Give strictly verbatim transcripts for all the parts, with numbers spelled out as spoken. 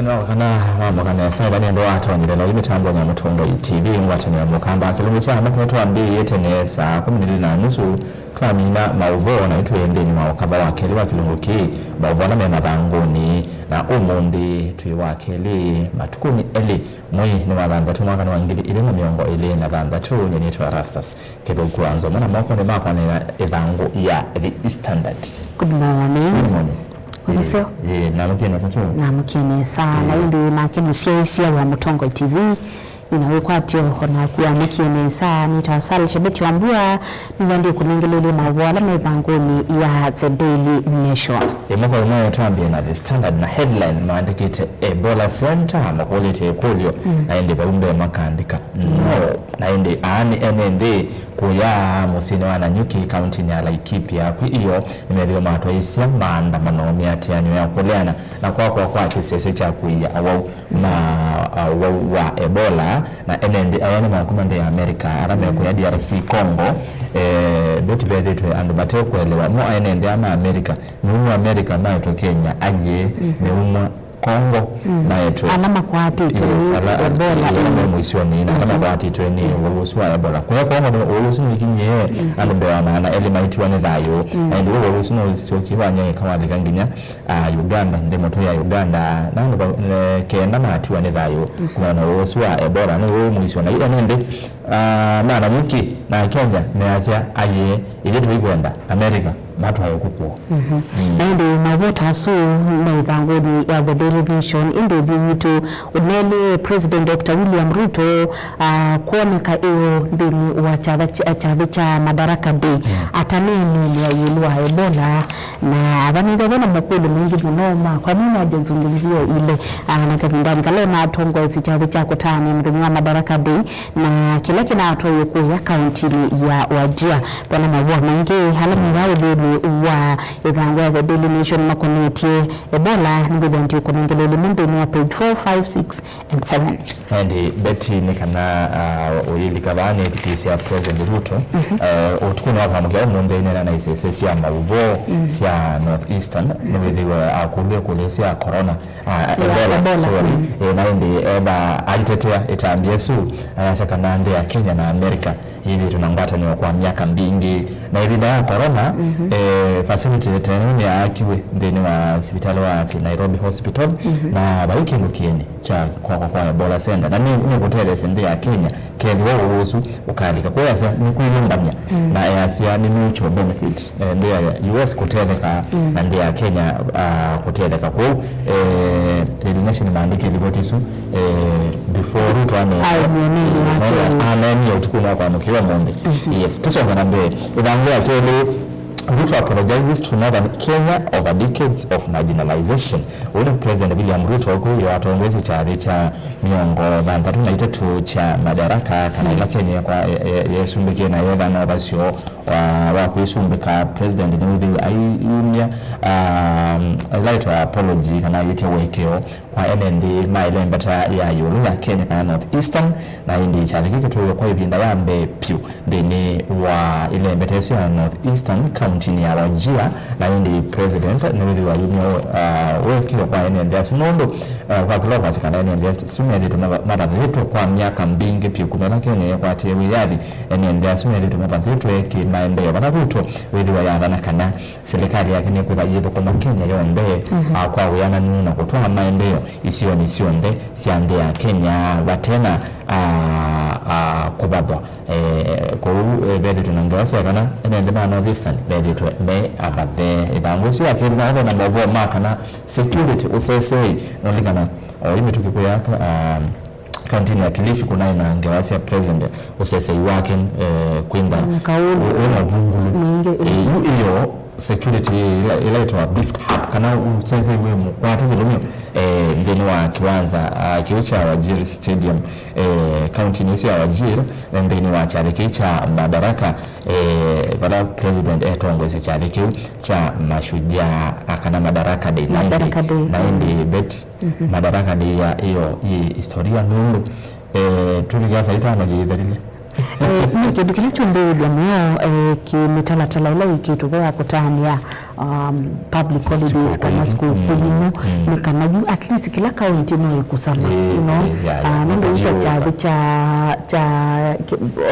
Nĩwakana mamũka nesa ĩla nĩ andũ atonyele na ũyu mĩtambonĩ ya Mũtongoi T V ngwatanĩo ya mũkamba kĩlungu kya amũka twambĩĩe tene saa kũmi na ilĩ na nusu twamina maũvoo na itwĩ nthĩnĩ wa ũkava wa kelĩ wa kĩlungu kĩĩ maũvoo ala me mathangũnĩ na ũmũnthĩ twĩ wa kelĩ matukũnĩ elĩ mwei nĩ wa thanthatũ mwaka nĩ wa ngili ilĩ na mĩongo ĩlĩ na thanthatũ. Nyie nĩtwa Erastus Kĩthũku wa Nzoma na mokonĩ makwa nĩ na ĩthangũ ya The Standard. Good morning. Good morning. Wĩ mũseo? Ĩĩ, namũkie nesa tu. Namũkie nesa. Na ĩndĩ nake mũsyaĩĩsya wa Mũtongoi T V, nĩna wĩkwatyo o naku amũkie nesa. Nĩtawa Sal Shabeti wa Mbua, nĩw'a ndĩkũnengelelye maũvoo ala me ĩthangũnĩ ya The Daily Nation. Ĩmwe kwa ĩmwe twambie na The Standard na headline maandĩkĩte Ebola Center, makũlĩte ĩkũlyo, na ĩndĩ vau mbee makaandĩka no. Na ĩndĩ aa nĩ ene nthĩ kũya mũsyĩnĩ wa Nanyuki, kauntinĩ ya Laikipia, kwĩ io nĩmethĩwe matwaĩĩsya maandamano mĩatĩanĩo ya kũleana na kwakwa kwa kĩsese kya kũia awau ma awau wa Ebola. Na ene nthĩ aya nĩ ma kuma nthĩ ya Amerika ala me kũya D R C Congo. Eh, Betty, vethĩtwe andũ mate kũelewa mo ene nthĩ aa ma Amerika, nĩ umwa Amerika maetwe Kenya, aye nĩ umwa Congo maetwe. Ala makwatĩtwe nĩ Ebola, ala me mũisyonĩ na ala makwatĩtwe nĩ ũwau ũsu wa Ebola. Kũya Congo nĩ ũwau ũsu nĩkinyie andũ mbee wa maana elĩ maitiwa nĩ thayũ. Na ĩndĩ ũwau ũsu nũsyokie wanyaĩĩka walika nginya, ah, Uganda, nthĩ mũtũ ya Uganda, na andũ va- eh, kenda matiwa nĩ thayũ kumana na ũwau ũsu wa Ebola. Nĩ ũwau mũisyo na ila nĩ nthĩ, ah, ma Nanyuki na Kenya measya, aye, ithyĩ tũikwenda Amerika matwae ũkũ kwoo. Na ĩndĩ maũvoo ta asu me ĩthangũnĩ ya The Daily Nation, ĩndĩ ũthyũ witũ ũnelĩ President Doctor William Ruto, ah, kwoneka ĩyo nthĩnĩ wa kyathĩ kya, kyathĩ kya Madaraka Day, ataneeneelea ĩũlũ wa Ebola, na avanĩthya vena makũlyo maingĩ mũno ma kwa nini hajazungumzia ile, ah, na kavindani kala matongoesye kyathĩ kya kũtanĩa mũthenya wa Madaraka Day, na kĩla kĩnatwaie kũya kauntinĩ ya Wajir. Vena mavua maingĩ ala meva ũthĩnĩ wa ĩthangũ ya The Daily Nation makonetye Ebola, nĩngwĩthĩa ndiũkũnengelele ĩmwe nthĩnĩ wa page four, five, six and seven. Ĩndĩ Betty, nĩ kana, ah, ũyĩlika vaa nĩthukĩĩsya President Ruto, eh, ũtukũnĩ wa kwamũkĩa ũmũnthĩ aineena na isese sya maũvoo sya North Eastern, nĩwĩthĩwe akũlw'e ĩkũlyo sya corona. Ah, Ebola, Ebola, sorry. Eh, na ĩndĩ eva aitetea ĩtambya ĩsu, ayasya kana nthĩ ya Kenya na America yĩthĩĩtwe na ngwatanĩo kwa myaka mbingĩ. Na ĩvinda ya corona, eh, facility tene nĩyaakiwe nthĩnĩ wa sivitalĩ wa Athi Nairobi Hospital, na vai kĩndũ kĩeni kya kwakwa kwa Ebola Center. Na nĩ, nĩkũtetheesye nthĩ ya Kenya kethĩwa ũwau ũsu ũkalika. Kwoou easya nĩ kwĩyũngamya, na easya nĩ mutual benefit, eh, nthĩ ya U S kũtetheka na nthĩ ya Kenya, ah, kũtetheka. Kwoou, eh, Daily Nation maandĩkie livoti isu, eh, before Ruto ane- Aĩ mwoneinĩ wake. Aneenie ũtukũnĩ wa kwamũkĩa ũmũnthĩ. Yes, tũsonge na mbee. Ĩthangũ ya kelĩ, Ruto apologizes to Northern Kenya over decades of marginalization. Ũũ nĩ President William Ruto kwĩyo atongoesye kyathĩ kya mĩongo thanthatũ na itatũ kya Madaraka, kana ĩla Kenya kwa- ye- ye- yesumbĩkie na yethana ũthasyo wa, wa kwĩsumbĩka. President nĩwĩthĩwe aiumya, um, ĩla ĩtwa apology, kana ayĩtya ũekeo kwa ene nthĩ ma ĩlembeta ya ĩũlũ ya Kenya, kana North Eastern, na ĩndĩ kyathĩ kĩu kĩtwaiwe kwa ĩvinda ya mbee vyũ nthĩnĩ wa ĩlembeta ĩsu ya North Eastern, kauntinĩ ya Wajir, na ĩndĩ President nĩwĩthĩwa ayumya, uh, ũekeo kwa ene nthĩ asu nũndũ, uh, kwa kĩla ũkwasya kana ene nthĩ asu methĩĩtwe mava- matathĩtwe kwa myaka mbingĩ vyũ kuma ĩla Kenya yekwatie wĩyathi. Ene nthĩ asu methĩĩtwe matathĩtwe kĩ maendeeo vala Ruto wĩthĩwa yathana kana silikalĩ yake nĩkwĩtha yĩthũkũma Kenya yonthe, ah, kwa wĩananu na kũtwaa maendeeo isionĩ syonthe sya nthĩ ya Kenya vate na, ah, ah, kũvathwa. Eh, kwoou, eh, vethĩtwe na ngewa sya kana ene nthĩ ma North Eastern methĩtwe me avathe. Ĩthangũ ĩsu ya kelĩ na ve na maũvoo ma kana security ũsesei nũlikana oyu mĩtũkĩ kũyaka, ah, kauntinĩ ya Kilifi kũnaĩ na ngewa sya President ũsesei wake, eh, kwĩntha na kaũndũ wĩ na ũvungũlu. Mwingĩ, eh, yu ĩyo security ĩla, ĩla ĩtawa beefed up, kana ũsesei wĩ mũkwate kĩlũmyo, eh, nthĩnĩ wa kĩwanza, ah, kĩu kya Wajir Stadium, eh, kauntinĩ ĩsu ya Wajir, eh, nthĩnĩ wa kyathĩ kĩu kya Madaraka, eh, vala President etongoesya kyathĩ kĩu kya Mashujaa, ah, kana Madaraka Day. Na ĩndĩ- Madaraka Day. Na ĩndĩ Betty, Madaraka Day ya ĩyo yĩ historia nũndũ, eh, tũlika saa itano yĩthelile. Eh, nĩ kĩndũ kĩla kyũmbĩĩlya mũyo, eh, kĩmĩtalatala ĩla yĩkĩtwe ve ya kũtanĩa um, public holidays kana school holidays, mm, nĩ kana yu at least kĩla county no ĩkusana, you know, yeah, yeah, ah, nũndũ ita kyathĩ kya, kya,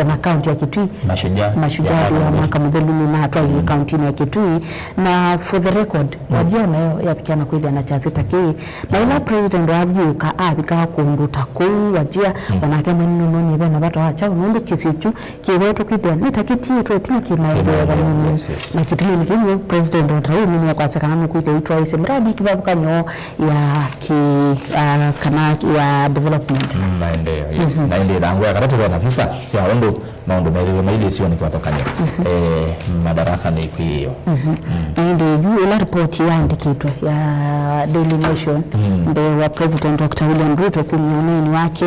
ona county ya Kitui, Mashujaa, Mashujaa ya mwaka mũthelu nĩmatwaie county-inĩ ya Kitui, na for the record, Wajir nayo yavikia na kwĩthĩa na kyathĩ ta kĩĩ, na ĩla president wathiũka avika kũndũ ta kũu Wajir, onake mwene nũnĩwe ve na vata wa kyaũ, nũndũ kĩsio kyu kĩwetũ kwĩthĩa nĩ ta kĩtiĩtwe ĩtina kĩ maendeeo vanini. Yes, yes. Na kĩtumi nĩ kĩu president o ta ũu nĩmekwasya kana nũkwĩthĩa itwaĩsye mĩradi kĩvathũkany'o ya kĩ, ah, kana ya development. Mm, maendeeo, yes. Na ĩndĩ ĩthangũ ya katatũ ve na visa sya ũndũ maũndũ methĩwe mailye ĩsionĩ kĩvathũkany'o. Eh, Madaraka nĩ ĩkw'ĩĩo. Na ĩndĩ yu ĩla ripoti yaandĩkĩtwe ya Daily Nation mbee wa President Doctor William Ruto kumya ũneeni wake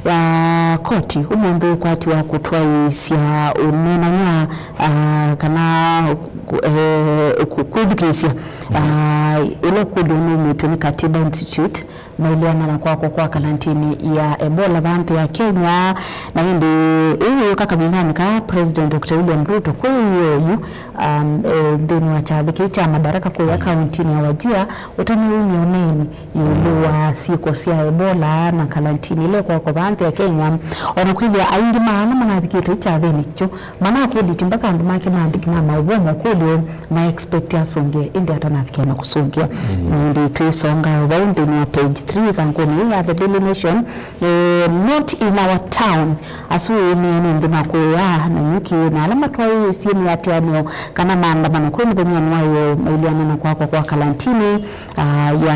ya koti ũmũnthĩ ũkwati wa kũtwaĩĩsya ũneenany'a, ah, kana ku-, eh, ku-, kwĩthukĩĩsya, ah, ũla ũkũlyo ũnaumitwe nĩ Katiba Institute, mailiana na kwakwa kwa kalantini ya Ebola va nthĩ ya Kenya. Na ĩndĩ ũu wĩũka kavindanĩ ka President Doctor William Ruto kwĩ ũyu, um, eh, nthĩnĩ wa kyathĩ kĩu kya Madaraka kũya kauntinĩ ya Wajir ũtanaumya ũneeni ĩũlũ wa syĩko sya Ebola na kalantini ĩla ĩkwakwa va nthĩ ya Kenya. Ona kwĩthĩa aingĩ ma ala manavikĩte kyathĩnĩ kyu manakũlitye mpaka andũ make maandĩki ma maũvoo mokũlyo ma expect asũngĩe, ĩndĩ atanavikĩa na kũsũngĩa. Na ĩndĩ twĩsonga vau nthĩnĩ wa page three ĩthangũnĩ yĩĩ ya The Daily Nation, eh, not in our town. Asu nĩ nĩ nthĩ makũĩa na nyuki na ala matwaĩĩsye mĩatĩanĩo kana maandamano kwĩ mũthenyanĩ wa ĩoo mailiana na kwakwa kwa kalantini, ah, ya,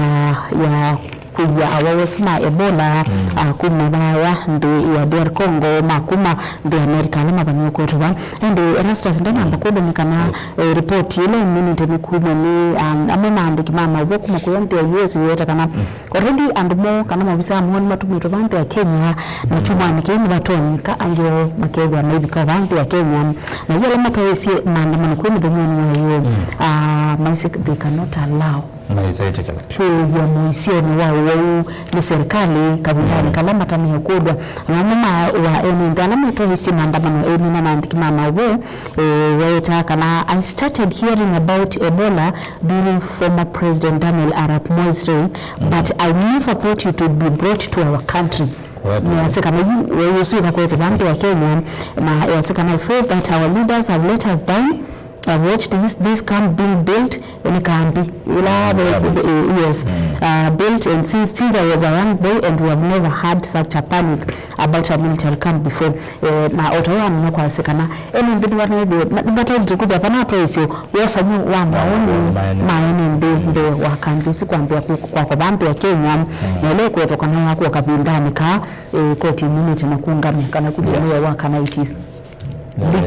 ya kũia awaũ asu ma Ebola, ah, kuma vaya nthĩ ya D R Congo, ma kuma nthĩ ya America, ala mavanywa kwetwa va. Ĩndĩ Erastus ndanamba kũlũmĩ kana, eh, ripoti ĩla ĩminĩte nĩ kumwa nĩ, ah, amwe maandĩki ma maũvoo kuma kũya nthĩ ya U S ĩweta kana already andũ moo kana maovisaa moo nĩmatũmĩtwe va nthĩ ya Kenya, na kyumwanĩ kĩu nĩvatonyeka angĩ oo makethĩa maivika va nthĩ ya Kenya. Na yu ala matwaĩĩsye maandamano kwĩ mũthenyanĩ wa ĩoo, ah, maisye they cannot allow Maisaitikana. Kwĩw'a mũisyonĩ wa ũwau nĩ serikali kavindanĩ kala matanĩe kũlw'a. Na amwe ma wa ene nthĩ ala metwaĩĩsye maandamano ene na maandĩki ma maũvoo, eh, weetaa kana, "I started hearing about Ebola during former President Daniel Arap Moi's reign, but I never thought it would be brought to our country." Nĩasya kana yu weu ũsu ĩkakwetwe va nthĩ ya Kenya, na yasya kana, "I feel that our leaders have let us down. I've watched this, this camp being built in Kambi." Ila, eh, yes. Uh, built and since, since I was a young boy and we have never had such a panic about a military camp before. Eh, na o ta ũu amina kwasya kana ene nthĩ nĩmataĩlĩte kwĩthĩa vana ũtwaĩĩsyo wosany'o wa mawoni ma ene nthĩ mbee wa kambi isu kwambĩa ku-, kwakwa va nthĩ ya Kenya, na ĩla ĩkwetwa kana yakwa kavindanĩ kaa, eh, koti ĩminĩte na kũũngamya kana kumya mwĩao wa kana it is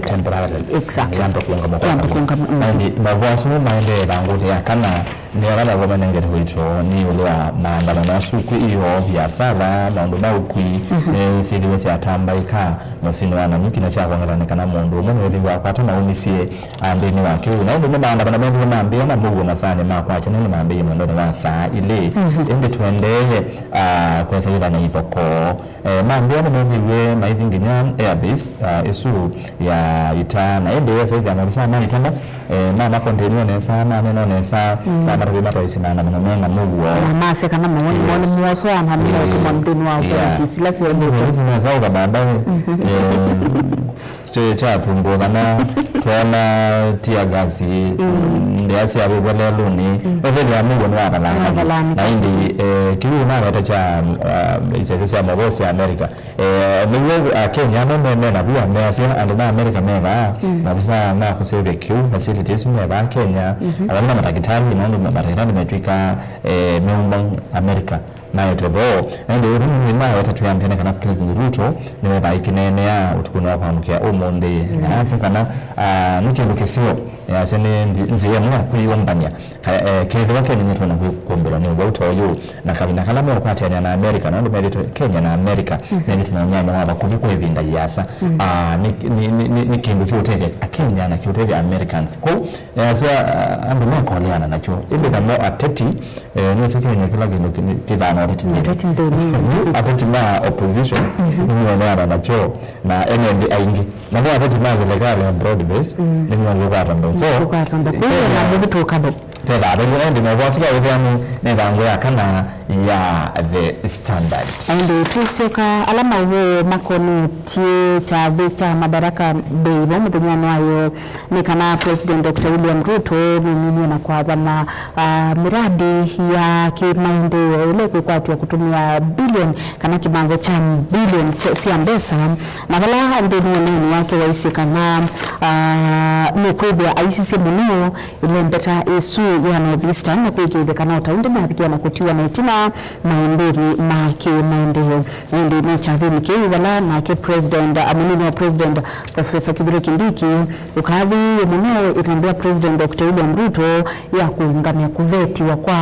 Temporarily. Exactly. Yamba kũũngama. Yamba kũũngama, mm. Na ĩndĩ mavũa asu maendee ĩthangũnĩ ya kana, nĩ ala mavũa manengete ũito nĩ ĩũlũ wa maandamano asu kwĩ ĩoo, viasala, maũndũ ma ũkui, eh, syĩthĩwe syatambaĩka mũsyĩnĩ wa Nanyuki na kyavongelana kana mũndũ ũmwe nĩwĩthĩwa akwata na aumisye, ah, nthĩnĩ wa kĩu. Na ĩndĩ nĩ maandamano methĩwe mambĩĩa na mũuo masaanĩ ma kwakya nĩ mambĩĩe mwendonĩ wa saa ilĩ. Ĩndĩ tũendee, ah, kwesa kwĩthana ithokoo. Eh, mambĩa nĩmethĩiwe maithi nginya airbase, ah, ĩsu ya ita, na ĩndĩ wesa ĩthĩa maovisaa ma ita ma, eh, mamakontenio nesa, manena nesa, mamatavya matwaĩsye maandamano mena mũuo. Na masya kana mawoni moo nĩ moswa na nĩmekũma nthĩnĩ wa authorities ila syaĩlĩte. Nesa ũka baadaye, eh, kyo kyapungũka na twaona tear gas, ndĩa syavĩvwa lelũnĩ. Wethĩthĩa mũuo nĩwavalangany'a. Nĩwavalangany'a. Na ĩndĩ, eh, kĩu naweta kya, ah, isese sya maũvoo sya America. Eh, nĩw'o Akenya amwe me, me na vua measya andũ ma America me vaa, maovisaa ma kũseũvya kĩu, facility isu me vaa Kenya, ala nĩ matakĩtalĩ, nũndũ ma-, matakĩtalĩ metw'ĩka, eh, meuma America, maetwe thoo. Na ĩndĩ ũndũ nĩ naweta twĩambĩane kana President Ruto nĩwethaa ikĩneenea ũtukũnĩ wa kwamũkĩa ũmũnthĩ, na asya kana, ah, nĩ kĩndũ kĩseo, asya nĩ nthi-, nzĩa ĩmwe ya kwĩyũmbany'a. Ka-, eh, kethĩwa Kenya nĩtwona kwĩ-, kũmbĩlwa nĩ ũwau ta ũyũ, na kavinda kala meũkwatĩanĩa na America, nũndũ methĩtwe Kenya na America methĩtwe na ũnyanya wa vakuvĩ kwa ĩvinda yĩasa. Ah, nĩ, nĩ, nĩ, nĩ, nĩ kĩndũ kĩũtethya Akenya na kĩũtethya Americans. Kwoou, eh, asya, ah, andũ mekoleana nakyo. Ĩndĩ namo ateti, eh, nĩsĩ Kenya kĩla kĩndũ kĩ-, kĩthana Ateti nthĩnĩ. Ateti ma opposition nĩmeneana nakyo, na ene nthĩ aingĩ. Na ve ateti ma serikali ya broad base nĩmeũkwata mbau. So, kũkwata mbau. Kwĩ na mũvĩtũkano. Tetha, vengu ende na ũvwasi wa wĩthĩanu nĩ thangũ ya kana ya The Standard. Ende tũisyoka ala maũvoo makonetye kyathĩ kya Madaraka Day vo mũthenyanĩ wayo nĩ kana President Doctor William Ruto nũminie na kwathana, ah, miradi ya kĩmaendeeo ĩla ĩkwĩkwatw'a kũtũmĩa bilioni kana kĩmanza kya bilioni kya, sya mbesa, na vala nthĩnĩ wa ũneeni wake waisye kana, ah, nũkwĩthĩa aisisye mũno ĩlembeta ĩsu ya North Eastern na kwĩkĩĩthya kana o ta ũndũ mavikia na kũtiwa na ĩtina maũndũnĩ ma kĩmaendeeo. Ĩndĩ nĩ kyathĩnĩ kĩu vala nake President, a, mũnini wa President Professor Kithure Kindiki ũkathĩĩe mũno ĩtambya President Doctor William Ruto ya kũũngamya kũvetiwa kwa,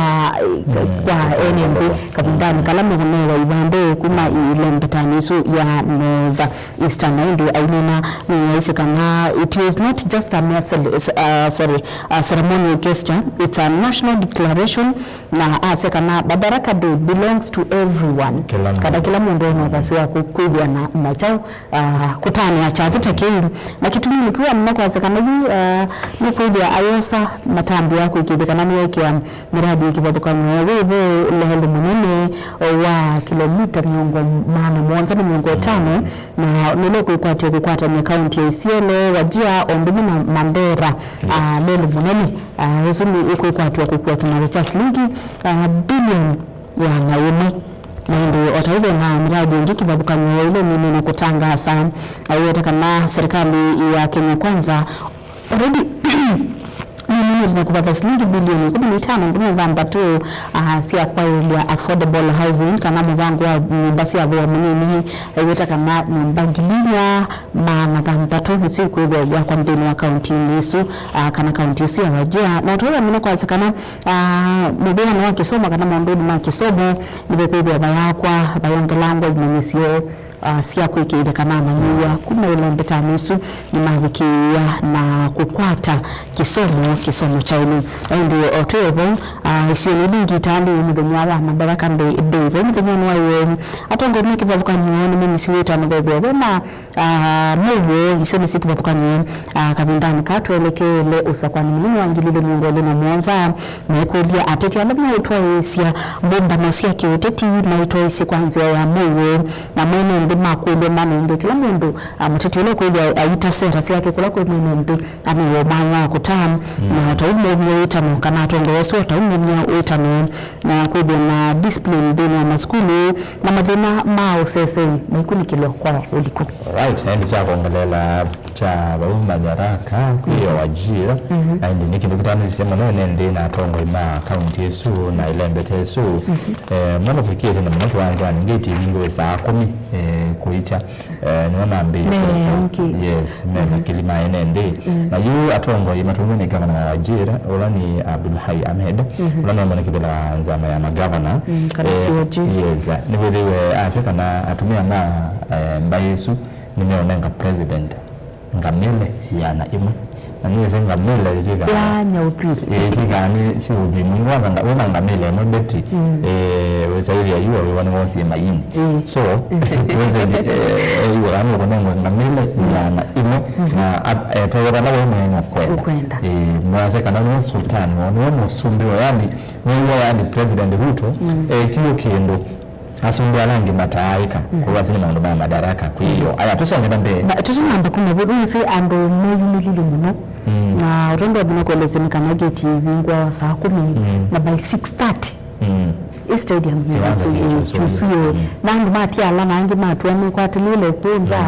kwa ene nthĩ kavindanĩ kala meũnewa ivandĩ kuma ĩlembetanĩ ĩsu ya North Eastern. Na ĩndĩ ainena nĩwaisye kana it was not just a mere cel-, uh, sorry, a ceremonial gesture, it's a national declaration, na asya kana Madaraka Day belongs to everyone. Kĩla mũndũ. Kana kĩla mũndũ ena ũthasyo wa kũ-, kwĩthĩa na machaũ, ah, kũtanĩa kyathĩ ta kĩu. Na kĩtumi nĩkĩu amina kwasya kana yu, ah, nĩkwĩthĩa ayosa matambĩa kwĩkĩĩthya kana nĩwekĩa miradi ya kĩvathũkany'o wĩ vo lelũ mũnene wa kilomita mĩongo maana mũonza na mĩongo ĩtano, na nũla ũkwĩkwatya kũkwatany'a kaunti ya Isiolo, Wajir, o ũndũ ũmwe na Mandera, ah, lelũ mũnene. Ah, ũsu nĩ ũkwĩkwatw'a kũkua kĩmanza kya silingi, ah, bilioni ĩana ĩmwe. Na ĩndĩ o ta ũu ve na miradi ĩngĩ kĩvathũkany'o ĩla ĩminĩe na kũtangaasa, aiweta kana serikali ya Kenya Kwanza already nĩminĩte na kũvatha silingi bilioni ikũmi na itano ndume thanthatũ, ah, sya kwaĩlya affordable housing kana mũvango wa nyũmba sya thooa mũnini, aiweta kana nyũmba ngili inya maana thanthatũ nĩsyo ikwĩthĩwa iakwa nthĩnĩ wa kauntinĩ ĩsu, ah, kana kaunti ĩsu ya Wajir. Na ũtwĩa mũno kwasya kana, ah, mũvĩanĩ wa kĩsomo kana maũndũnĩ ma kĩsomo nĩvekwĩthĩwa vayakwa, vayongelangwa imanyĩsyo, ah, sya kwĩkĩĩthya kana amanyĩw'a kuma ĩlembetanĩ ĩsu nĩmavikĩĩa na kũkwata kĩsomo, kĩsomo kyaĩlu. Ĩndĩ o twĩ o vau, ah, isionĩ ilingitani mũthenya wa Madaraka Day, Day, vau mũthenyanĩ wa ĩyo, atongoi ma kĩvathũkany'o nĩmomisiw'e ĩtano vethĩwa vena Ah, nĩw'o, isu nĩsyo kĩvathũkany'o, ah, kavindanĩ kaa twelekeele ũsakwanĩ mũnene wa ngili ili mĩongo ĩlĩ na mũonza, meekũlya ateti ala meũtwaĩĩsya mbũmbano sya kĩũteti maitwaĩĩsye kwa nzĩa ya mũuo, na mwene nthĩ makũlw'a manenge kĩla mũndũ, ah, mũteti ũla ũkwĩthĩa aita sera syake kũla kwĩ mwene nthĩ anewa mwanya wa kũtaa, na o ta ũu maumya wĩtano, kana atongoi asu o ta ũu maumya wĩtano, na kwĩthĩa na discipline nthĩnĩ wa masukulu, na mathĩna ma ũsesei maikunĩkĩlwa kwa ũliku. Right, na ĩndĩ kya kwongeleela kya vau Madaraka kwĩ o Wajir, na ĩndĩ nĩ kĩndũ kĩtanĩsye mũno ene nthĩ na atongoi ma kaunti ĩsu na ĩlembeta ĩsu. Eh, mũno kũvikĩĩte na mũno kĩwanzanĩ, ngĩti ivingũwe saa kũmi, eh, kũikya. Eh, nĩwe mambĩĩe kũlika. Yes, me makili ma ene nthĩ. Na yu atongoi matongoi nĩ gavana wa Wajir, ũla nĩ Abdul Hai Ahmed, ũla nĩwe mwene kĩvĩla wa nzama ya magavana. Mm, kana eh, C O G. Yes, nĩwĩthĩwe asya kana atumĩa ma, eh, mbaĩ ĩsu nĩmeũnenga president ngamĩle ĩana ĩmwe. Na nĩwĩsĩ ngamĩle ĩtwĩkaa ya nyauthwili. Ĩtwĩkaa nĩ syĩ ũthĩmu. Nĩwaza nga-, wĩna ngamĩle ĩmwe beti, eh, wĩsaĩthĩa yu wĩwa nĩwosie maini. So, president, eh, yu kana nũkũnengwe ngamĩle ĩana ĩmwe, na ap-, eh, etoye vala we mwene ũkwenda. Ũkwenda. Eh, mwase kana nĩwe sultani wao, nĩwe mũsumbĩ wao, yani, nĩwe, yani, President Ruto, eh, kĩo kĩndũ asumbĩ ala angĩ mataaĩka, kũu asu nĩ maũndũ ma madaraka kwĩyo. Aya, tũsonge na mbee. Na tũtanamba kuma vu, wĩsĩ andũ meyumĩlile mũno. Na ũtongwa mũno kũelesya nĩ kana gate ivingwa saa kũmi, na by six thirty, ĩ stadium kĩwanza kĩsu kĩu ĩ kyũsũie. Kyũsũie. Na andũ matiala na angĩ matua mekwatĩlĩle kũnza.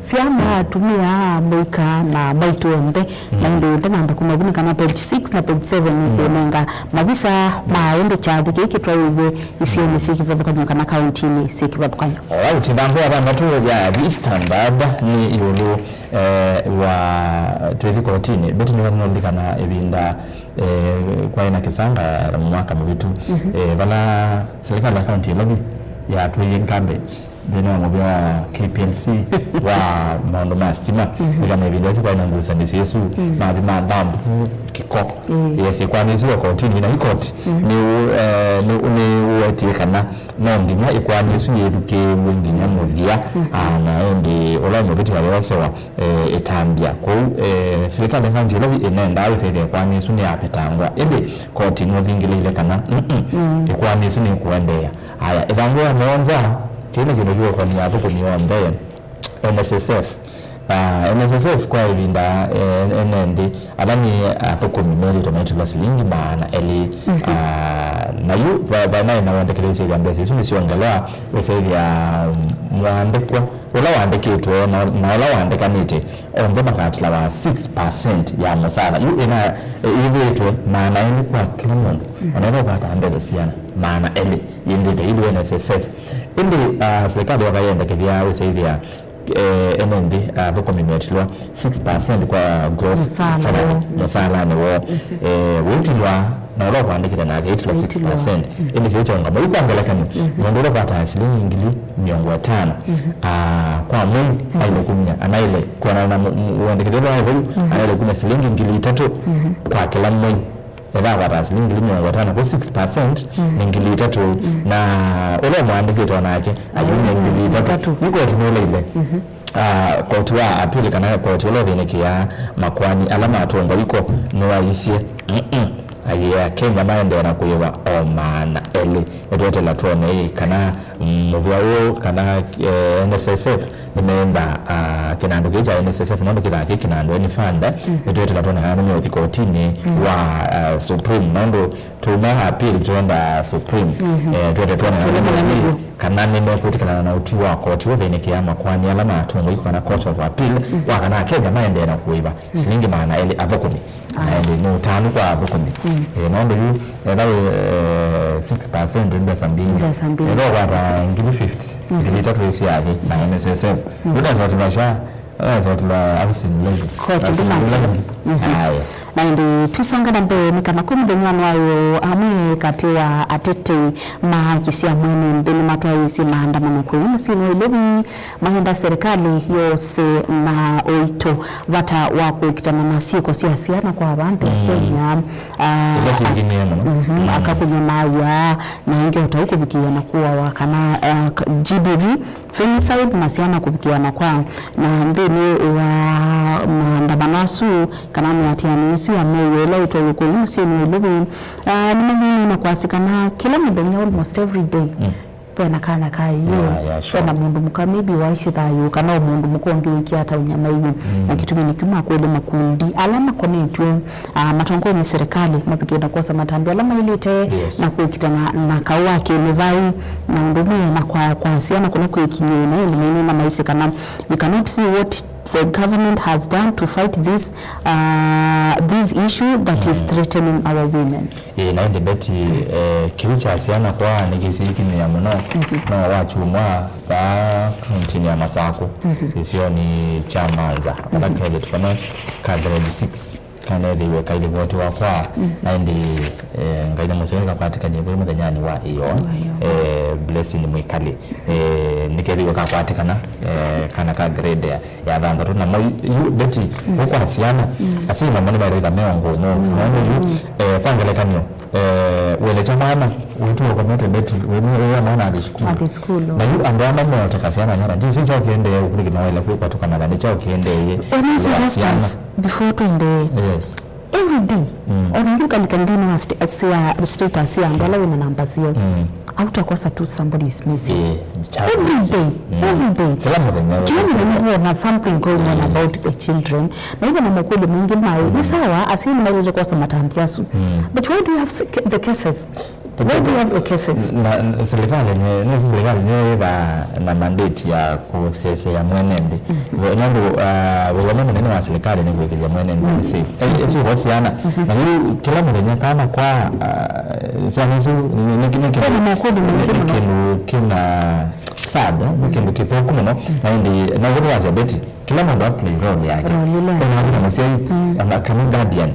Syana, atumĩa, mũika na maitũ onthe. Na ĩndĩ ĩndĩ namba kuma vu nĩ kana page six na page seven nĩkũnenga mavisa ma ũndũ kyathi kĩĩ kĩtwaĩwe isionĩ syĩ kĩvathũkany'o kana kauntinĩ syĩ kĩvathũkany'o. Alright, ĩthangũ ya thanthatũ ya The Standard nĩ ĩũlũ, eh, wa twĩthi kotini. Beti nĩwe nũlikana ĩvinda, eh, kwaĩ na kĩsanga mwaka mũvĩtu, eh, vala serikali ya kaunti ya Nairobi yatwaie garbage nthĩnĩ wa mũvĩa wa K P L C wa maũndũ ma sitima, nĩ kana ĩvinda ĩsu kwaĩ na ngusanĩsyo ĩsu, mathi ma dump kĩko. Yes, ĩkwanĩsyo wa kotini, na ikoti nĩ, eh, nĩ, nĩ ũetie kana no nginya ĩkwanĩsyo yĩthukĩĩw'e nginya mũthya. Ah, na ĩndĩ ũla mũvĩti wa yosewa, eh, ĩtambya kũu, eh, silikalĩ ya kaunti ya Nairobi ĩnendaa wĩsĩthya ĩkwanĩsyo nĩyapetangwa, ĩndĩ koti nũthingĩlĩile kana, mm-mm, ĩkwanĩsyo nĩkũendeea. Aya, ĩthangũ ya mũonza, kĩĩ nĩ kĩndũ kĩũkonia athũkũmi onthe, N S S F. Ah, N S S F kwa ĩvinda, eh, ene nthĩ, ala nĩ athũkũmi melĩtwe maitĩlwa silingi maana elĩ. Ah, na yu va-, vanaĩ na wendekethyo wĩsĩthya mbesa isu nĩsyongelwa, wĩsĩthya, mm, mwandĩkwa ũla wandĩkĩtwe na, na ũla wandĩkanĩte, onthe makatilawa six percent ya mũsala. Yu ĩna, ĩthĩĩtwe maana elĩ kwa kĩla mũndũ. Ona ĩla ũkwataa mbesa siana, maana elĩ yĩndĩte ilu N S S F. Ĩndĩ, ah, silikalĩ yoka yendekethya ũsyaĩthĩa, eh, ene nthĩ, ah, athũkũmi metilwa six percent kwa gross salary, mũsalanĩ woo. Eh, wĩtilwa na ũla ũkwandĩkĩte nake ĩtilwa six percent. Ĩndĩ kĩu kyaũngama yu kwa ngelekany'o, mũndũ ũla ũkwataa silingi ngili mĩongo ĩtano, ah, kwa mwei, aile kumya, anaile kwonana na mu-, mu-, wendekethyo ũla waĩ vau, anaile kumya silingi ngili itatũ kwa kĩla mwei. Ethĩwa akwata silingi ngili mĩongo ĩtano, kũ six percent nĩ ngili itatũ, na ũla ũmwandĩkĩte onake ayumya ngili itatũ. Yu koti nũleile. Ah, koti wa apili kana koti ũla ũthĩnĩkĩaa makoani ala matũngwa iko nĩwaisye, mm-mm, ayĩa Kenya maendee na kũĩva o maana elĩ. Nĩtweteela twone ĩ kana mũvĩa ũũ kana, eh, N S S F nĩmeenda, ah, kĩnandũ kĩĩ kya N S S F, nũndũ kĩthaa kĩ kĩnandũ, any fund, nĩtweteela twone kana nĩmeũthi kotinĩ wa, ah, Supreme, nũndũ tuma appeal twenda Supreme. Eh, twete twone kana nĩmekwĩtĩkana na nĩw'o, kana nĩmekwĩtĩkana na ũtwi wa koti ũthĩnĩkĩa makoani ala matũngwa iko kana Court of Appeal, wa kana Akenya maendee na kũĩva silingi maana elĩ athũkũmi. Na ĩndĩ nĩ ũtanu kwa athũkũmi. Eh, nũndũ yu, etha wĩ, eh, six percent mbesa mbingĩ. Mbesa mbingĩ. Etha ũkwata ngili fifty, ngili itatũ ĩsyathi na N S S F. Yu nesa ũtula sha, nesa ũtula housing levy. Koti ndĩmati. Aya. Na ĩndĩ twisonga na mbee nĩ kana kwĩ mũthenyanĩ wa ĩyoo, amwe katĩ wa atetei ma haki sya mwene nthĩ nĩmatwaĩĩsye maandamano kũu mũsyĩnĩ wa Nairobi, mayenda serikali yose na ũito vata wa kũkitana na syĩko sya syana kwa vandũ Kenya. Ah, ila syĩthĩnĩe mũno. Mhm, akakunya maw'a, na ĩngĩ o ta ũu kũvikĩĩa na kũawa kana, ah, G B V, femicide, na syana kũvikĩĩa na kwa. Na nthĩnĩ wa maandamano asu, kana mĩatĩanĩo ĩsu ya mĩuo ĩla ĩtwaĩwe kũu mũsyĩnĩ wa Nairobi, ah, nĩmamina na kwasya kana kĩla mũthenya, almost every day, vena kana ka ĩyoo, yeah, yeah, sure, vena mũndũ mũka maybe waisye thayũ, kana o mũndũ mũka ũngĩ wĩkĩa ata ũnyamaiw'e. Na kĩtumi nĩ kĩu makwĩle makundi ala makonetw'e, ah, matongoe nĩ serikali mavikĩe na kwosa matambya ala maĩlĩte, yes, na kũkitana na kaũ wa kĩmĩvaĩ, na ũndũ ũmwe na kwa, kwa syana kũla kwĩkinyĩe, na ĩndĩ maine na maisye kana we cannot see what the government has done to fight this, uh, this issue that is threatening our women. Ĩĩ, na ĩndĩ Betty, eh, kĩu kya syana kwaa nĩkĩsyaĩkĩmĩa mũno. No wakyumwa vaa kauntinĩ ya Masakũ, kĩsionĩ kya Manza, vala kelĩtu kamwe ka grade six kanethĩiwe kailivotiwa kwaa, na ĩndĩ, eh, Ngai nĩ mũseo nĩkakwatĩkanie vau mũthenyanĩ wa ĩyoo. Eh, Blessing Mwikali, eh, nĩkethĩiwe kakwatĩkana, eh, kana ka grade ya ya thanthatũ. Na mo yu Betty, ũkwa syana, asyai namo nĩmaĩle ĩtha meongo ũmwe. Nũndũ yu, eh, kwa ngelekany'o, eh, welekya mwana wĩtu ũkomete Betty, wĩ, wĩ, wĩ mwana athi sukulu. Athi sukulu. Na yu andũ ama moteka syana nyara, ndisi kyaũ kĩendee ũkũlĩkĩ mawaĩle kwĩkwatũkana na nĩ kyaũ kĩendee. Ona serious syana. Before twendee. Yes. Every day. Ona yu kalika nthĩnĩ wa sta-, sia, status ya andũ ala wĩna namba syoo. Hautakosa tu somebody is missing. Eh, child missing. Every day, every day. Kila mũthenya. Kila mũthenya wona something going on about the children. Na hivyo na makweli mwingĩ mai, ni sawa, asyai nĩmaĩlĩte kwosa matambya asu. But why do you have s-, the cases? Why do you have the cases? Na, na serikali nĩ, nĩ serikali nĩ ĩtha na mandate ya kũsesea mwene nthĩ. Nũndũ, ah, wĩra ũmwe mũnene wa serikali nĩ kũĩkĩthya mwene nthĩ safe. Eh, ĩsu vo syana. Na yu kĩla mũthenya kana kwa, ah, syana isu nĩ, nĩ, nĩ, nĩ kĩndũ, kwĩna maũkũlyo maingĩ mũno, nĩ kĩndũ kĩna sad, nĩ kĩndũ kĩthũku mũno. Na ĩndĩ, na ũguo twasya Betty, kĩla mũndũ a play role yake. Role ile yake. Ona wĩna mũsyai, ona kana guardian.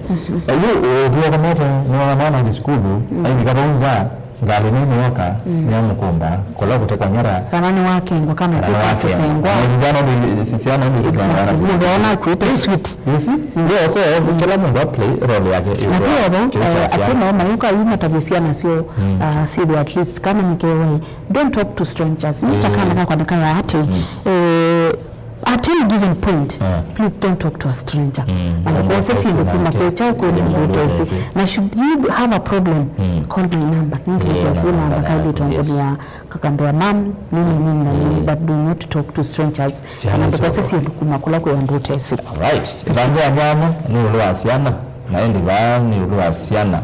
Yu, eh, tuokomete, nĩwona mwana athi sukulu, aivika vau nza, Ngalĩ nĩ nĩyoka, nĩyamũkũmba, kũla kũte kwa nyara. Kana nĩwakengwa, kana kana nĩwakengwa. Sisengwa. Na syana nĩ, syana nĩ sisengwa. Exactly. Mũndũ ona akuĩte sweet. You see? Yeah, so, kĩla mũndũ a play role yake. Na ĩũndũ wa kĩovo, kĩu kya eh, syana. Asyai nao mayũka yu matavye syana syoo, ah, syĩthĩwe at least, kana mkewa, don't talk to strangers. Yu ta kana kakwa nĩ kaya atĩ, eh, at any given point, please don't talk to a stranger. Na ndũkose syĩndũ kuma kwĩ kyaũ kwĩ mũndũ ũtesĩ. Na should you have a problem, call my number. Nĩngũkĩa syĩ namba kailĩtwa ngũnĩa kakambĩa, "Mam, nini, nini na nini," but do not talk to strangers. Kana ndũkose syĩndũ kuma kũla kwĩ andũ ũtesĩ. Alright. Ĩtambĩa nyanya nĩ ũlũ wa syana, na ĩndĩ vaa nĩ ũlũ wa syana,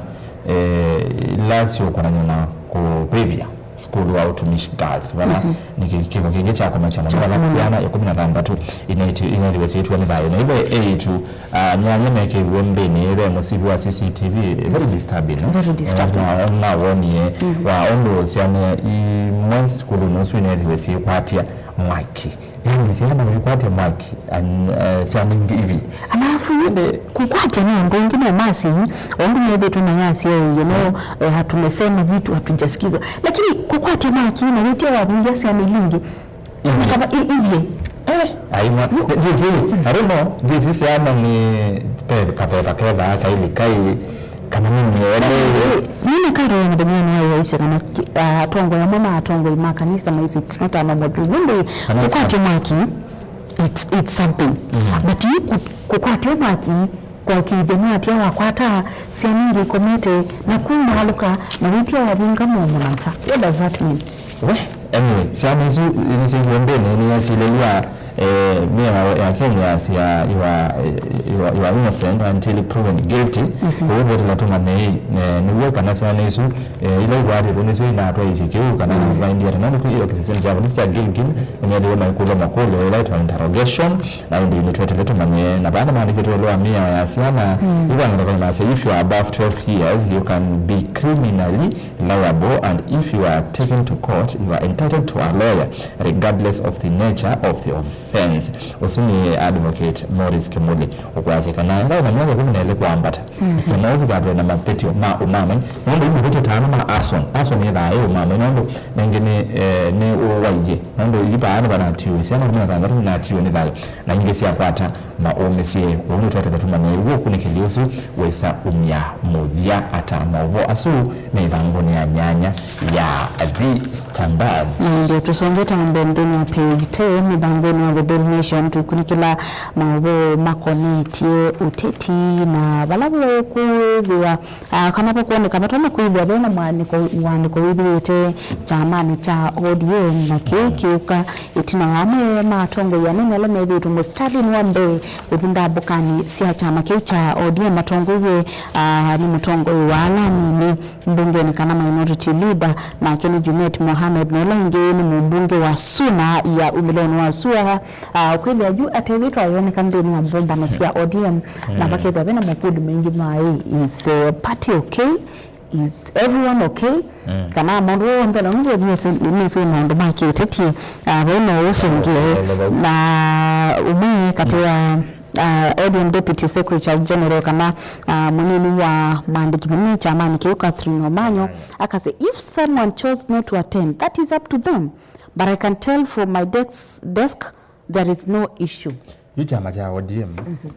eh, ila syũkũnany'a na kũkwĩvya. Sukulu wa Utumishi Girls, vala nĩ kĩ-, kĩko kĩngĩ kya kũmakya mũno, vala syana ĩkũmi na thanthatũ inaitũ-, inaithiwe syĩtw'a nĩ thayũ. Na ivo eĩtu, ah, nyanya mekĩiwe mbĩnĩ ve mũsivi wa C C T V, very disturbing, eh? Very disturbing. Eh, na, na wonie wa ũndũ syana imwe sukulunĩ ũsu inaithiwe syĩkwatya mwaki. Yaani, syana no ikwate mwaki, an-, eh, syana ingĩ ivi. Alafu, kũkwatya nĩ andũ aingĩ no masi, o ũndũ methĩtwe mayasya, you know, eh, tumesema vitu hatujasikizwa. Lakini kũkwatya mwaki na wĩtya wavungia syana ilingĩ. Ingĩ. Kava i-, ivye. Eh, aimwa. Ndĩsĩ, I don't know, ndĩsĩ syana nĩ pe-, kaveva keva, kaili kai, Kana nĩ mĩele. Nini karo ya mũthenya wa waisye kana ki-, ah, atongoi amwe ma atongoi ma kanisa maisye it's not a normal thing. Nũndũ kũkwatya mwaki, it's, it's something. But you ku-, kũkwatya mwaki kwa ũkĩithya nĩ atia wakwata syana ingĩ ikomete na kumaalũka na wĩtia wavinga mũomo na nza? What does that mean? We, anyway, syana isu nĩsyĩw'e mbĩnĩ nĩyasilĩlw'a, eh, mĩao ya Kenya yasya you are, eh, you are, you are innocent until proven guilty. Kwoou vetĩla tũmanye, eh, nĩw'o kana syana isu, eh, ila ikwatĩtwe nĩsyo inatwaisye kĩu kana vaendie ata. Nũndũ kwĩ ĩokisi syana sya volisi sya Gilgil nĩmethĩwe maikũlwa makũlyo ĩla ĩtwa interrogation, na ĩndĩ nĩtwetele tũmanye na vaa nĩmaandĩkĩtwe ĩũlũ wa mĩao ya syana. Ĩvangelekana nasya, if you are above twelve years, you can be criminally liable, and if you are taken to court, you are entitled to a lawyer regardless of the nature of the offense. Ũsu nĩ Advocate Morris Kimuli ũkwasya kana ĩla wĩna myaka ĩkũmi na ĩlĩ kwambata, na no ũsikatwe na mavĩtyo ma ũmamai, nũndũ yu mavĩtyo tano ma arson. Arson yĩthaa ĩ ũmamai, nũndũ nengĩ nĩ, eh, nĩ ũwaie, nũndũ yu vaa nĩvanatiwe, syana ĩkũmi na thanthatũ nĩnatiwe nĩ thayũ, na ingĩ syakwata maũmĩsye. Kwoou nĩtwetete tũmanye ũkũnĩkĩli ũsu wĩsa umya mũthya ata. Maũvoo asu me ĩthangũnĩ ya nyanya ya The Standard. Na ndio tũsonge ta mbee nthĩnĩ wa page ten, ĩthangũnĩ ya The Daily Nation, tũkunĩkĩla maũvoo makonetye ũteti na vala vũkwĩthĩwa Ah, kana vakwoneka vatonya kwĩthĩwa ve na mũandĩko, mũandĩko wĩvĩte kyamanĩ kya O D M, na kĩu kĩũka ĩtina wa amwe ma atongoi anene ala methĩĩtwe mũsitalĩnĩ wa mbee kũthi ndambũkanĩ sya kyama kĩu kya O D M matongoew'e, ah, nĩ mũtongoi wa ala anini mbungenĩ kana minority leader, nake nĩ Junet Mohamed, na ũla ũngĩ nĩ mũmbunge wa Suna ya umĩlonĩ wa sua. Ah, kwĩthĩa yu atethĩtwe ayoneka nthĩnĩ wa mbũmbano sya O D M, na vakethĩa vena makundi maingĩ ma, "Hey, is the party okay? Is everyone okay?" Kana maũndũ onthe, na nũndũ nĩsĩ, nĩsĩ maũndũ ma kĩũteti, ah, vai no ũsũngĩe. Na ũmwe katĩ wa, ah, O D M Deputy Secretary General kana, ah, mũnini wa mwandĩki mũnene kyamanĩ kĩu, Catherine Omanyo, akasya, "If someone chose not to attend, that is up to them. But I can tell from my desk, desk, there is no issue." Yu kyama kya O D M,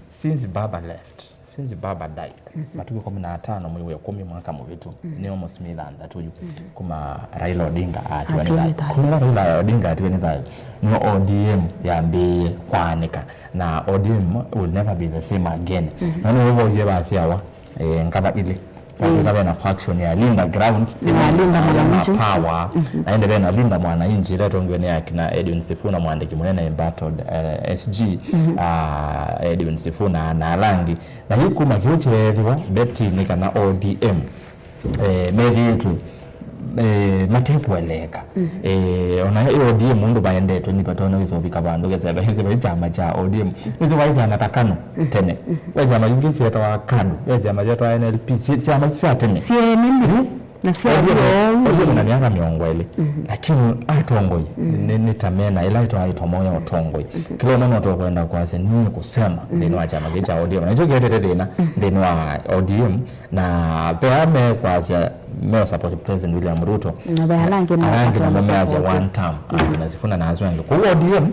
since baba left, since baba died, matukũ ĩkũmi na atano mwei wa ĩkũmi mwaka mũvĩtu, nĩ almost mĩthanthatũ yu, kuma Raila Odinga atiwa nĩ thayũ. Kuma Raila Odinga atiwa nĩ thayũ, nĩyo O D M yambĩĩe kwaanĩka, na O D M will never be the same again. Na nĩw'o voie vasyawa, eh, ngava ilĩ. Ĩĩ. Ĩka vena faction ya Linda Ground, na Linda Mwananchi. Power. Na ĩndĩ vena Linda Mwananchi, ĩla ĩtongiwe nĩ akina Edwin Sifuna, mwandĩki mũnene embattled, eh, S G, ah, Edwin Sifuna na ala angĩ. Na yu kuma kĩu kyeethĩwa, Betty nĩ kana O D M, eh, methĩĩtwe, eh, mate kũeleeka. Eh, ona ĩ O D M mũndũ vaendetwe nĩ vatonya wĩsa ũvika vandũ kesa vai kyama kya O D M. Nĩsĩ vai kyama ta KANU tene. Vai kyama ingĩ syetawa KADU, vai kyama kyetawa N L P, sy-, syama sya tene. Syene nĩ. Na sya O D M, O D M na mĩaka mĩongo ĩlĩ, lakini atongoi nĩ, nĩ ta mena ĩla ĩtwa ĩtomo ya ũtongoi. Kĩla ũmwe no tũkwenda kwasya nĩ kũsema nthĩnĩ wa kyama kĩĩ kya O D M. Na ĩkyo kĩetete thĩna nthĩnĩ wa O D M, na ve ala mekwasya me support President William Ruto. Na ve ala angĩ me- ala angĩ namo measya one term, na Sifuna na asu angĩ. Kwoou O D M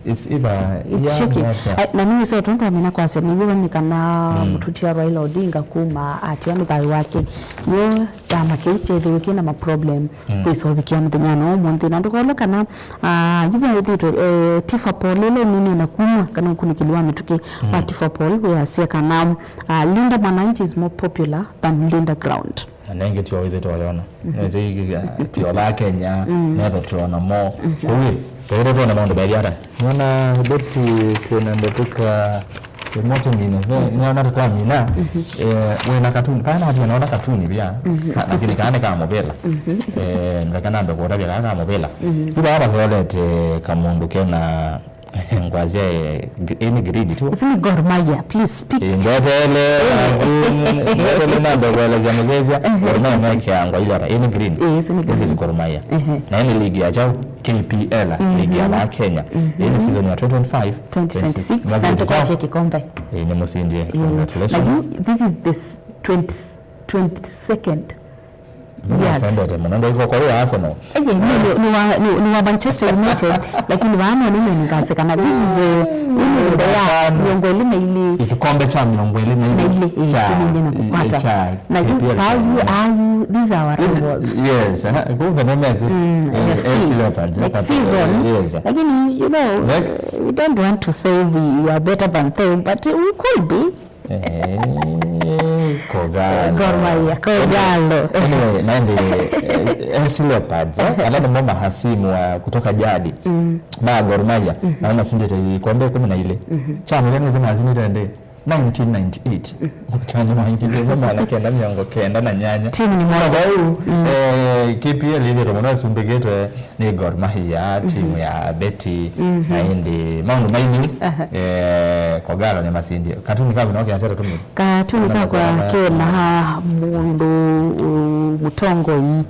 It's either It's yeah, shaky. Yeah, yeah. Eh, na nĩ iso tondu amina kwasya nĩw'o nĩ kana mũtuti wa Raila Odinga kuma atia nĩ thayũ wake. Yo kyama kĩu kyethĩwe kĩna ma problem kwĩsovikia mũthenya no ũmũnthĩ. Na ndũkole kana ah, yĩva ĩthĩtwe eh, Tifa Paul ĩla ĩmini na kuma kana ũkunĩkĩli wa mĩtũkĩ wa Tifa Paul wĩasya kana ah, Linda Mwananchi is more popular than Linda Ground. Na nengĩ tio wĩthĩte oyona. Nĩsĩ tio la Kenya, metho tio na mo. Kũĩ, tũĩrĩ tuona maũndũ meli ata. Nona Betty twĩna ndetuka emoji mine. Nĩona tũtwamina. Eh, wĩna katuni. Kana natia naona katuni pia. Ka- Lakini kana nĩ ka mũvĩla. Eh, ndaka nambe kũtavya kana ka mũvĩla. Kĩla hapa solete kamũndũ kena Ngwasya, eh, gr- ĩĩ nĩ green tu. Isu nĩ Gor Mahia, please speak. Eh, ndetele, green, ndetele na ndekuelezya mũzezya, Gor Mahia mekĩaa ngwa ile hata, ĩĩ nĩ green. Ĩĩ, isu nĩ This is green. Gor Mahia. Ehe. Na ĩĩ nĩ ligi ya chao, K P L, ligi ya la Kenya. Ĩĩ nĩ season ya twenty twenty-five, twenty twenty-six, na twenty-six. Nĩtũkwatya kĩkombe. Ĩĩ, nĩ mũsindie. Ĩĩ. Na Congratulations. You, this is the s- twenty, twenty-second. Yes. Nĩmasendete mũno. Ndoiko kwa hiyo Arsenal. Eye, nĩ, nĩ, nĩ wa, nĩ, nĩ wa Manchester United, lakini vaa nĩone nĩngaseka na this is the, ĩĩ nĩ nda ya mĩongo ĩlĩ na ilĩ. Ĩkĩkombe kya mĩongo ĩlĩ na ilĩ. Na ilĩ, ĩĩ, cha, tũmine na kũkwata. Cha na yu, K P L are you, are you, these are our rivals. Yes, eh, kumbe nĩ Messi. Mm, eh, F C. F C Leopards, eh, next season. Yes. Lakini, you know, next, we don't want to say we are better than them, but we could be. Eh, Kogalo. Gor Mahia, Kogalo. Anyway, naende, eh, F C Leopards, eh, ala nĩmo mahasimu wa kutoka jadi ma Gor Mahia, na masindĩte ikombe kũmi na ilĩ. Kya mũthya nĩsĩ masindĩte ndĩ nineteen ninety-eight. Mwakani wa ngili ĩmwe magana kenda mĩongo kenda na nyanya. Timu nĩ moja. Vau, eh, K P L ĩthĩtwe mũno ĩsumbĩkĩtwe nĩ Gor Mahia, timu ya Betty, na ĩndĩ maũndũ mainyu, eh, Kogalo nĩmasindie. Katuni kaku no keasya tũtũmĩ. Katuni kakwa kena mũndũ, uh, mũtongoi,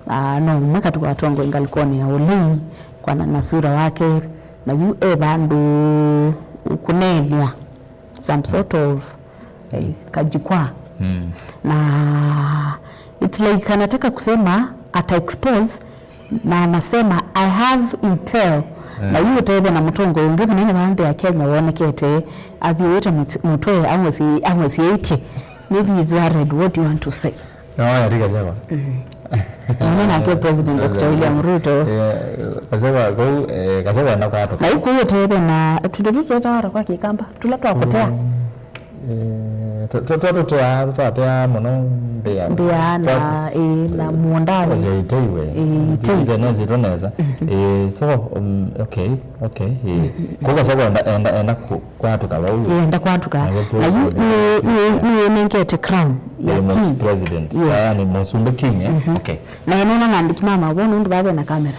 ah, no ũmwe katĩ wa atongoi ngalĩkonĩ ya ũlei, kwana na sura wake, na yu e vandũ kũneenea some sort of, eh, kajukwaa. Na it's like anataka kusema ata expose na anasema, "I have intel." Na yu ũteve na mũtongoi ũngĩ mũnene wa nthĩ ya Kenya wonekete athiũĩte mũt- mũtwe amũsi- amũsiĩĩtye. Maybe he's worried. What do you want to say? No, ya tika chama. None nake President Doctor William Ruto. Eh, kasema kau, eh, kasema enda kwatũka. Na yu kũu ũteve na tũndũ tũtũ twĩtawa kwa Kĩkamba, tũla twa kũtea. Eh, tũ- tũ- tũ- tũtea- twatea mũno mbĩa. Mbĩa na, eh, na mũũndanĩ. Ĩteiwe. Eh, itei. Ite nezi tũ nesa. Eh, so, um, okay, okay, eh. Kũu kasema enda, enda, enda ku- kwatũka vau. Enda kwatũka. Na yu nĩ- nĩ- nĩwĩnengete crown ya king. President. Yes. Aya nĩ mũsumbĩ king, eh? Okay. Na ĩnona na andĩki ma maũvoo nũndũ vave na kamera.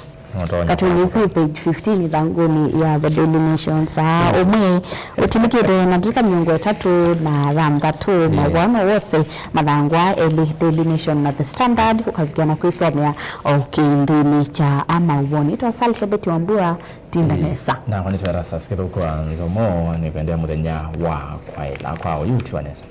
Katuni isu page fifteen ithangũnĩ ya The Daily Nation saa ũmwe ũtilĩkĩte na ndatĩka mĩongo ĩtatũ na thanthatũ. Maũvoo wose mathangwa elĩ, Daily Nation na The Standard, ũkavikĩa na kwĩsomea o kĩndĩnĩ kya amaũvoo. Nĩtwa Sal Shabeti wa Mbua. Tinda nesa. Nakwa nĩtwa Erastus Kĩthũku wa Nzomo, nĩkwendea mũthenya wa kwaĩla kwa ũyu tiwa nesa.